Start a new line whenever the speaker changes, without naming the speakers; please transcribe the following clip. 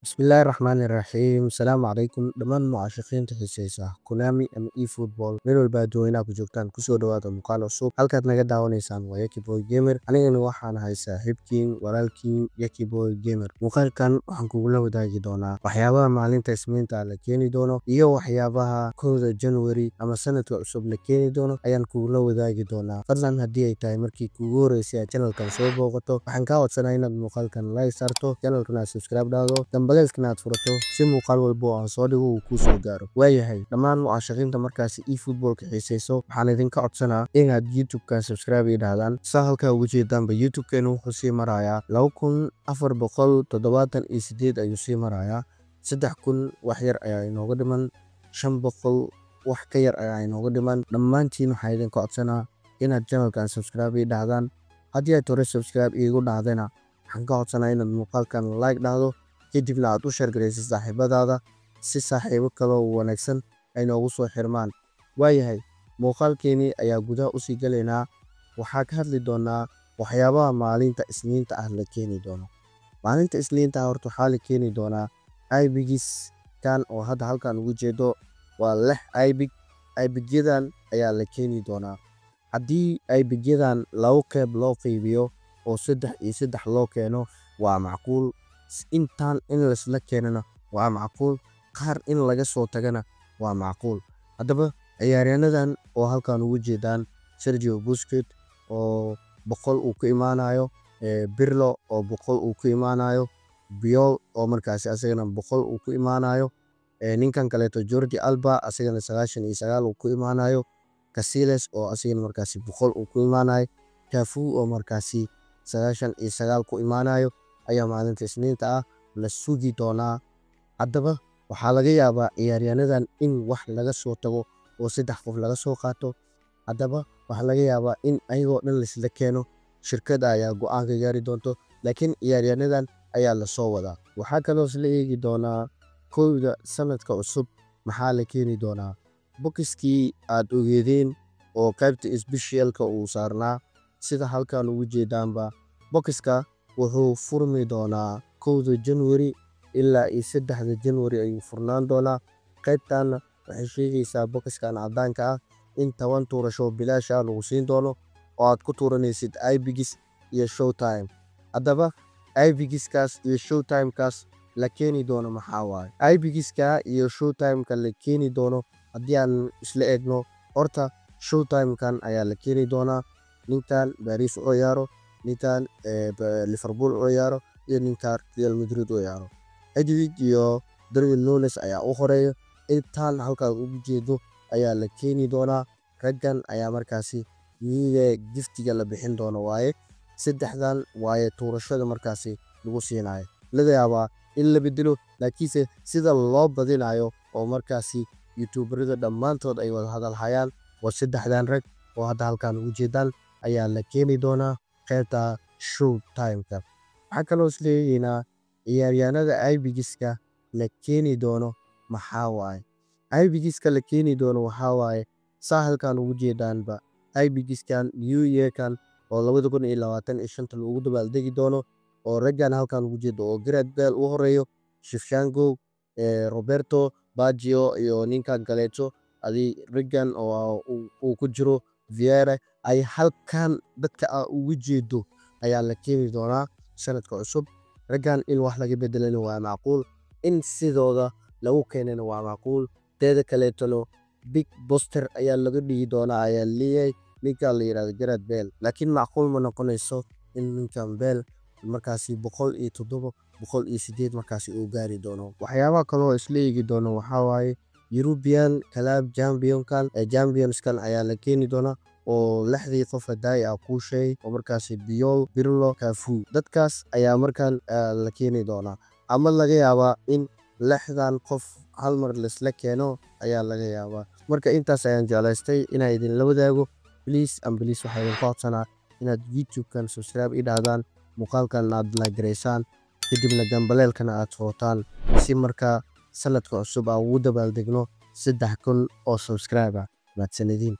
Bismillaahi Raxmaani Raxiim. Salaamu calaykum dhammaan mucaashaqiinta xiiseysa Konami ama eFootball, meel walba adduunweynaha ku joogtaan, kusoo dhawaada muuqaal cusub. Halkaad naga daawanaysaan waa Yaki Boy Gamer. Anigana waxaan ahay saaxiibkiin, walaalkiin, Yaki Boy Gamer. Muuqaalkan waxaan kugula wadaagi doonaa waxyaabaha maalinta Isniinta la keeni doono iyo waxyaabaha 1da January ama sanadka cusub la keeni doono ayaan kugula wadaagi doonaa. Fadlan, haddii ay tahay markii kuugu horeysay aad channelkan soo booqato, waxaan kaa codsanaa inaad muuqaalkan like saarto, channelkana aad subscribe dhahdo, gambaleelkana aad furato si muuqaal walba oo aan soo dhigo uu kuu soo gaaro. Waayahay, dhammaan mucaashaqiinta markaasi eFootballka xiiseyso, waxaan idinka codsanaa inaad YouTube-kan subscribe ii dhahdaan. Saa halkaa uga jeedaanba, YouTube-keenu wuxuu sii marayaa 2478 ayuu sii marayaa. 3000 wax yar ayaa inooga dhiman, 500 wax ka yar ayaa inooga dhiman. Dhammaantiin waxaan idinka codsanaa inaad channelkan subscribe ii dhahdaan. Haddii aad hore subscribe iigu dhahdayna, waxaan ka codsanaa inaad muuqaalkan like dhahdo, kadibna aad u share garaysid saaxiibadaada si saaxiibo kaloo wanaagsan ay noogu soo xirmaan. Waayahay, muuqaalkeenii ayaa gudaha usii galaynaa. Waxaa ka hadli doonaa waxyaabaha maalinta Isniinta ah la keeni doono. Maalinta Isniinta ah horta waxaa la keeni doonaa epics kan oo hadda halkan ugu jeedo, waa lix epic. Epicyadan ayaa la keeni doonaa. Haddii epicyadan labo qeyb loo qeybiyo oo saddex iyo saddex loo keeno, waa macquul. Intaan in laisla keenana waa macquul, qaar in laga soo tagana waa macquul. Haddaba ciyaaryahannadan oo halkan ugu jeedaan, Sergio Busquets oo 100 uu ku imaanayo, Pirlo oo 100 uu ku imaanayo, Puyol oo markaasi asagana 100 uu ku imaanayo, ninkan kaleeto Jordi Alba asagana 99 uu ku imaanayo, Casillas oo asagana markaasi 100 uu ku imaanayo, Cafu oo markaasi 99 ku imaanayo ayaa maalinta Isniinta ah la sugi doonaa. Haddaba waxaa laga yaabaa ciyaaryahanadan in wax laga soo tago oo saddex qof laga soo qaato. Haddaba waxaa laga yaabaa in ayagoo dhan laisla keeno. Shirkadda ayaa go-aan ka gaari doonto, laakiin ciyaaryahanadan ayaa lasoo wadaa. Waxaa kaloo isla eegi doonaa 1da sanadka cusub maxaa la keeni doonaa. Boxiskii aad ogeedeen oo qaybta specialka uu saarnaa, sida halkan ugu jeedaanba, boxiska wuxuu furmi doonaa 1da January ilaa iyo 3da January ayuu furnaan doonaa. Qaybtanna waxay sheegaysaa boxiskan cadaanka ah in 10 tuurasho bilaash ah lagu siin doono oo aad ku tuuranaysid epics iyo showtime. Haddaba epicskaas iyo showtimekaas la keeni doono maxaa waaye? Epicska iyo showtimeka la keeni doono haddii aan isla eegno, horta showtimekan ayaa la keeni doonaa. Ninkan Paris u ciyaaro, ninkan Liverpool u ciyaaro iyo ninkan Real Madrid u ciyaaro, Endrick iyo Darwin Nunez ayaa u horeeya. Intaan halkaas ugu jeedo ayaa la keeni doonaa. Raggan ayaa markaasi iyaga giftiga la bixin doono waaye. Saddexdan waaye tuurashada markaasi lagu siinayo. Laga yaabaa in la bedelo, laakiinse sida loo badinayo oo markaasi youtuberada dhammaantood ay wada hadalhayaan waa saddexdan rag oo hadda halkan ugu jeedaan ayaa la keeni doonaa qaybta show timeka. Waxaa kaloo isleeyaynaa ciyaaryahanada epicska la keeni doono maxaa waaye? Epicska la keeni doono waxaa waaye, saa halkan ugu jeedaanba, epicskan new yearkan oo 2025 lagu dabaaldegi doono oo raggan halkan ugu jeedo oo Gareth Bale u horeeyo, Shevchenko, Roberto Baggio iyo ninkan kaleeto, adi raggan oo uu ku jiro Vieira, ay halkan dadka aa ugu jeedo ayaa la keeni doonaa sanadka cusub. Raggan in wax laga bedelana waa macquul, in sidooda lagu keenana waa macquul. Teeda kaleetona big booster ayaa laga dhigi doonaa ayaa leeyahay ninkan la yirahdo Gareth Bale, laakiin macquul ma noqonayso in ninkan Bale markaasi 107, 108 markaasi uu gaari doono. Waxyaabaha kaloo isla eegi doono waxaa waaye European Club Championkan, Championskan ayaa la keeni doonaa oo lixdii qof hadaay ah kuu sheegay oo markaasi Puyol, Pirlo, Cafu, dadkaas ayaa markaan la keeni doonaa, ama laga yaabaa in lixdan qof hal mar laisla keeno ayaa laga yaabaa. Marka intaas ayaan jeclaystay inaan idinla wadaago. Please and please, waxaa idinku codsanaa inaad YouTube-kan subscribe i dhahdaan, muuqaalkan aad like gareysaan, kadibna gambaleelkana aad furataan si markaa sanadka cusub aan ugu dabaaldegno 3000 oo subscribe ah. Mahadsanediin.